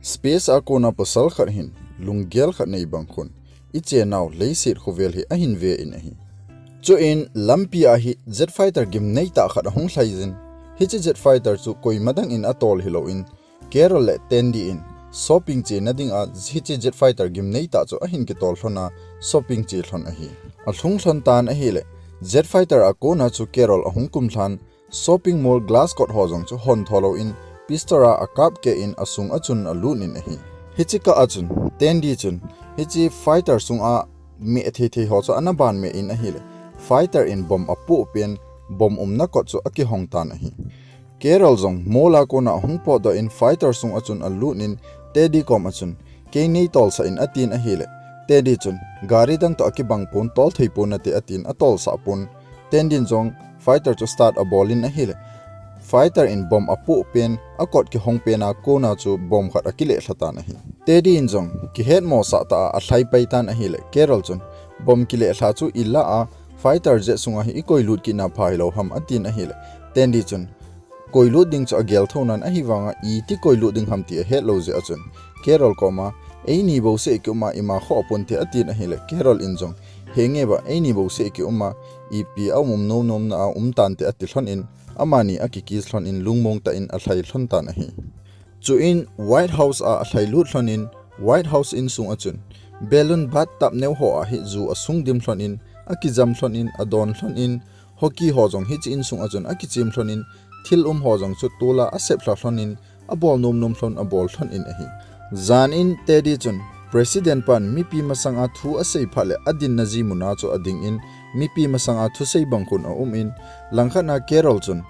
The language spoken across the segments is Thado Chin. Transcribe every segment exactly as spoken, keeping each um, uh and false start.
Space a kona pasal khat hin lunggel khat nei bang khun, ichenau leiset khovel hi ahin ve in ahi. Chuin lampi a hi jet fighter gimnei tah khat ahung lhai jin, hiche jet fighter chu koima dang in atol hilou in, Carol le Tandy in shopping chena ding a hiche jet fighter gimnei tah chu ahin kitol lhon a, shopping che lhon ahi. Alhung lhon tan ahile, jet fighter a kona chu Carol ahung kum lhan, shopping mall glass kot ho jong chu hon tho lou in, pistol a akap keh in asung a chun alut in ahi. Hiche kah a chun, Tandy chun, hiche fighter sung a meh thei thei ho chu ana ban meh in ahile, fighter in bomb apoh pen, bomb umna kot chu akihong tan ahi. Carol jong mall a kona ahung potdoh in fighter sung a chun alut in, Tandy kom a chun, kei nei tolsah in atin ahile, Tandy chun, gari dang toh akibang pon, tol thei pon nate atin atolsah pon. Tandy in jong fighter chu start abol in ahile, fighter in bomb apoh pen, akot kihong pen a kona chu bomb khat akileh lha tan ahi. Tandy in jong kihet mosah tah a alhai pai tan ahile, Carol chun, bomb kileh lha chu ilah a, fighter jet sunga hi ikoi lut kit na pha hilou ham atin ahile, Tandy chun, koi lut ding chu agel thou nan ahivanga iti koi lut ding ham ti ahet lou jeh a chun, Carol koma, eini bouseh kium a ima khoh pon te atin ahile, Carol in jong, henge ba eini bouseh kium a, ipi a um um nom nom na a um tan te ati lhon in, amani akikiss lhon in lungmong tah in alhai lhon tan ahi. Chuin White House a alhai lut lhon in, White House insung a chun, balloon bathtub neo ho a hi ju asung dim lhon in, akijam lhon in, adon lhon in, hockey ho jong hiche insung a chun akichem lhon in, thil um ho jong chu tol a asep lha lhon in, abol nom nom lhon, abol lhon in ahi. Jan in Tandy chun, President pan mipi masang a thu asei phat le adinna ji mun a chu ading in, mipi masang a thusei bang khun aum in, langkhat na Carol chun,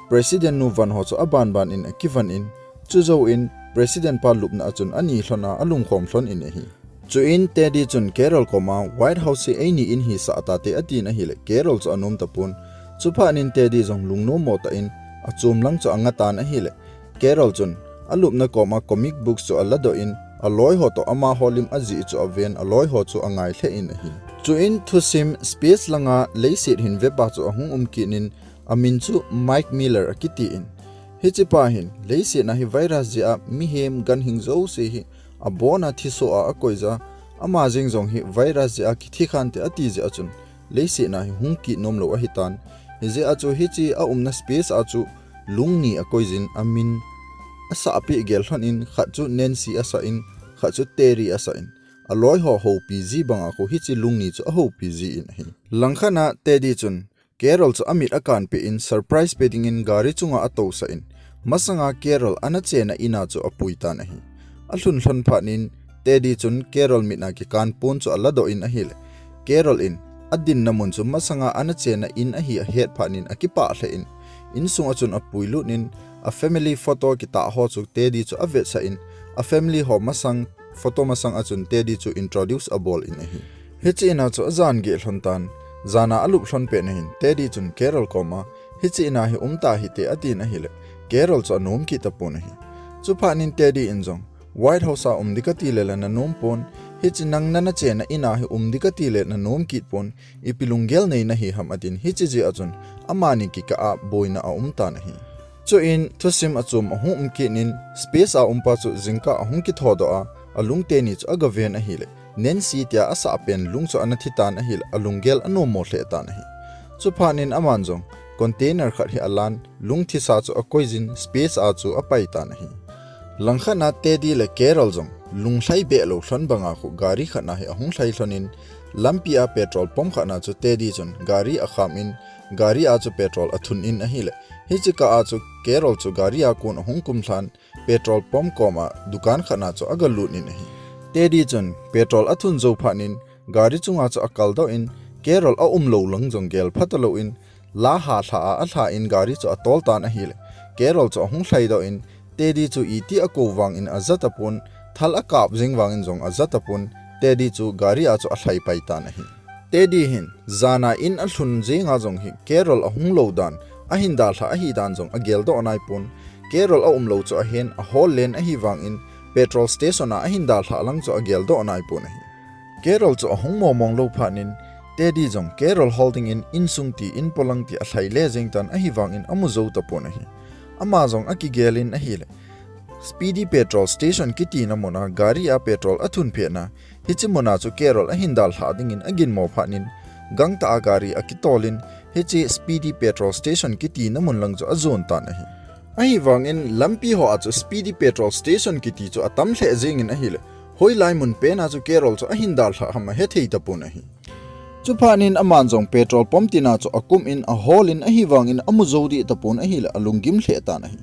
President nu van ho chu aban ban in akivan in, chujou in, President pa lupna a chun ani lhon a alungkhom lhon in ahi. Chuin Tandy chun Carol koma White House hi eini in hisah tate atin ahile, Carol chu anom tapon. Chuphat in Tandy jong lungnom mo tah in achom lang chu anga tan ahile, Carol chun alupna koma comic books chu aladoh in, aloi ho toh amaho lim ajih chu aven, aloi ho chu angai lheh in ahi. Chuin thusim space langa leiset hin vepa chu ahung um kit in, amin chu Mike Miller akiti in, hiche pa hin leiset na hi virus jeh a mihem ganhing jouse hi abon a thisoh a akoi jeh a, ama jeng jong hi virus jeh a kithi khante ati jeh a chun, leiset na hi hung kit nom lou ahitan. Hijeh a chu hiche aumna space a chu lung ni akoi jin, amin asahpeh gel lhon in, khat chu Nancy asah in, khat chu Terry asah in, aloi ho houpi ji bang a khu hiche lung ni chu ahoupi ji in ahi. Langkhat na Tandy chun Carol chu amit akanpeh in surprise pe dingin gari chunga atousah in, masanga Carol ana chena in a chu apui tan ahi. Alhun lhon phat in Tandy chun Carol mit a kikan pon chu aladoh in ahile, Carol in adinna mun chu masanga ana chena in ahi ahet phat in akipah lheh in, insung a chun apui lut in, a family photo kitah ho chu Tandy chu avetsah in, a family ho masang photo masang a chun Tandy chu introduce abol in ahi. Hiche in a chu ajan geh lhon tan, jan a alup lhon pet na hin Tandy chun Carol koma, hiche in a hi um ta hite atin ahile, Carol chu anom kit tapon ahi. Chuphat in Tandy in jong, White House a um ding kati le la nanom pon, hiche nang nana chena in a hi um ding kati le nanom kit pon, ipi lunggel nei nahi ham atin, hiche jeh a chun amani kikah a boina aum tan ahi. Chuin thusim achom ahung um kit in space a um pa chu jingkah ahung kithodoh a, alung teni chu agaven ahile, Nancy tia asah pen lung chu ana thi tan ahile, alunggel anom mo lheh tan ahi. Chuphat in aman jong container khat hi alan, lung thisa chu akoi jin space a chu apai tan ahi. Langkhat na Tandy le Carol jong lunglhai beh lou lhon bang a khu gari khat na hi ahung lhai lhon in, lampi a petrol pump khat na chu Tandy chun gari akham in, gari a chu petrol athun in ahile, hiche kah a chu Carol chu gari a kon ahung kum lhan, petrol pump koma dukan khat na chu agalut in ahi. Tandy chun petrol athun jou phat in gari chunga chu akaldoh in, Carol aum lou lang jong gel pha talou in, la ha lha a alha in gari chu atol tan ahile, Carol chu ahung lhaidoh in, Tandy chu iti akou vang in aja tapon, thal akap jing vang in jong aja tapon, Tandy chu gari a chu alhai pai tan ahi. Tandy hin jan a in alhun jing a jong hi Carol ahung lou dan ahin dalha ahi dan jong ageldoh nai pon, Carol aum lou chu ahen ahol len ahi vang in, petrol station a ahin dalha lang chu ageldoh nai pon ahi. Carol chu ahung momong lou phat in, Tandy jong Carol hol ding in insung ti in polang ti alhai le jeng tan ahi vang in amu jou tapon ahi. Ama jong akigel in ahile, Speedy Petrol Station kitina muna gari a petrol athun phehna, hiche muna chu Carol ahin dalhah dingin aginmo phatnin, gangtah a gari akitolin, hiche Speedy Petrol Station kitina mun lang chu ajon tan ahi. Ahivangin lampi hoa chu Speedy Petrol Station kiti chu atam lheh jengin ahile, hoilai mun pena chu Carol chu ahin dalhah ham ahethei tapon ahi. Chuphatnin aman jong petrol pump tina chu akumin aholin ahivangin amu jou deh tapon ahile alunggim lheh tan ahi.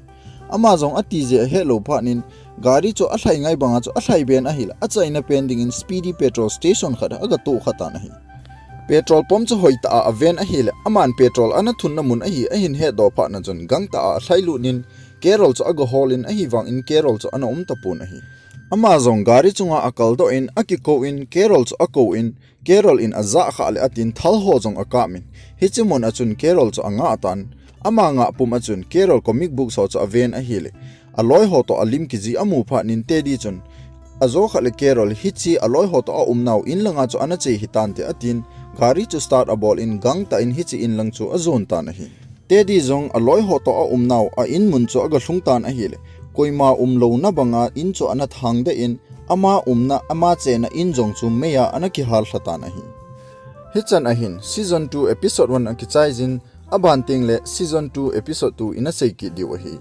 Ama jong atijeh ahet lou phatnin gari chu alhai ngai banga chu alhai ben ahile achaina pen dingin Speedy Petrol Station khat agatoh khatan ahi. Petrol pump chu hoitah a aven ahile aman petrol ana thunna mun ahi ahin hetdoh phatna chun gangtah a alhailutnin Carol chu agaholin ahivangin Carol chu ana um tapon ahi. Ama jong gari chunga akaldoh in akikouvin Carol chu akouvin Carol in ajah khah le atin thalho jong akapmin, hiche mun a chun Carol chu angah tan. Ama ngah pum a chun Carol comic book ho chu aven ahile, aloiho toh alim kijih amu phatnin Teddy chun, ajo khat le Carol hiche aloiho toh aumnau inlanga chu ana che hitante atin, gari chu start abolin gangtah in hiche inlang chu ajon tan ahi. Teddy jong aloiho toh aumnau a in mun chu agalhung tan ahile, koima umlouna banga in chu ana thangdeh in, ama umna ama chena in jong chu meiya ana kihallha tan ahi. Hichan ahin season two episode one akichaijin, aban tengle season two episode two ina seikit diu ahi.